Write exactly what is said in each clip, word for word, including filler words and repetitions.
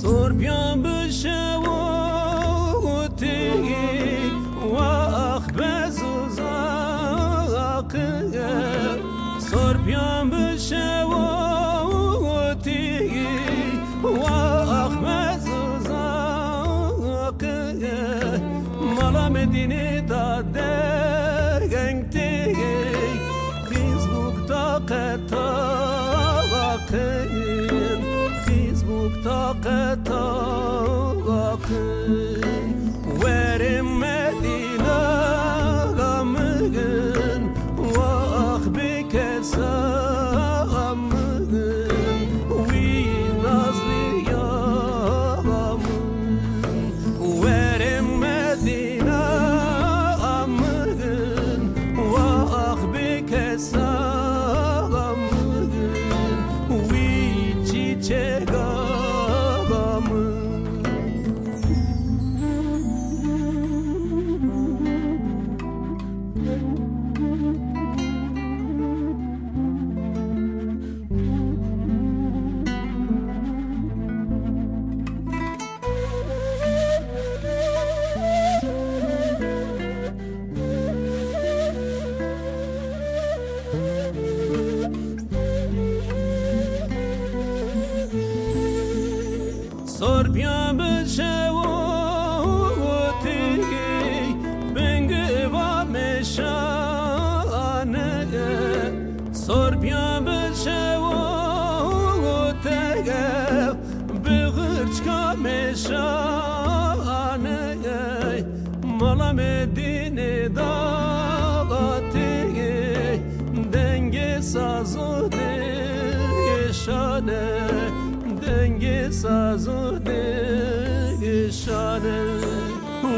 Sorbiyan bi şewa û tîgî, wa ax bez û zaqe. Sorbiyan bi şewa û tîgî, wa ax bez û zaqe. Mala Medînê da deng tê, xîz bûk taqe taqin, xîz bûk taqe taqin. Were Medîna min, wa ax bike sa min, wî nazliya min. Were Medîna min, wa ax bike sa min, wî çîçeka min. Sorbiyan bi şewa û tîgî, bingiva mêşane. Sorbiyan bi şewa û tîgî, bi xirçka mêşane. Mala Medînê da tê, dengê saz û dêşane, dengê saz û dêşane.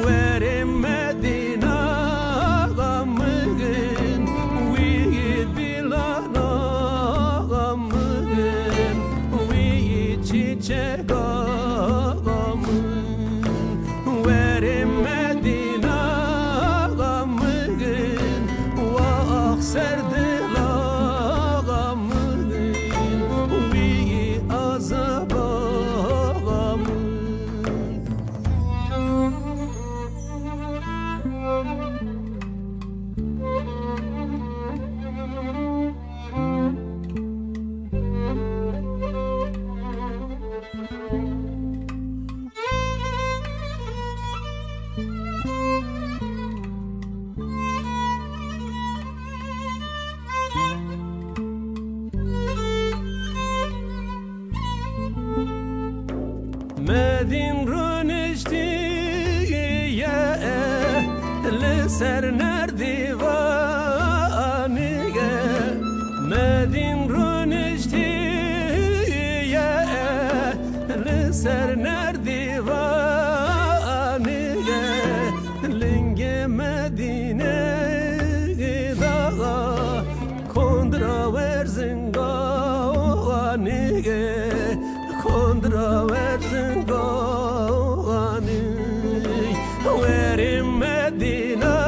Were Medîna min, wî dîlana min, wî çîçeka min. Were Medîna min, wa ax ser dila min, wî azaba min. Medîn rûniştiye li ser nerdîvanê. Medîn rûniştiye li ser nerdîvanê. Lingê Medînê da Nîgê kondra werzin gowanî, werî Medîna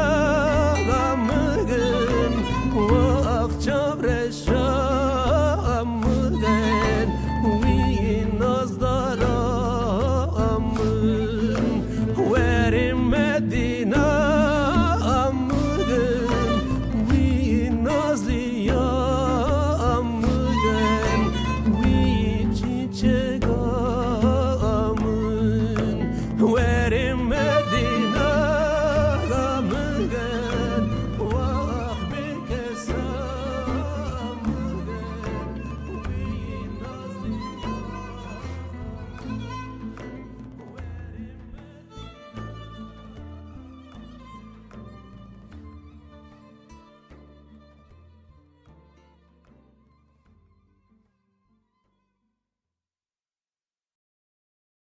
gamigin, waq çavrê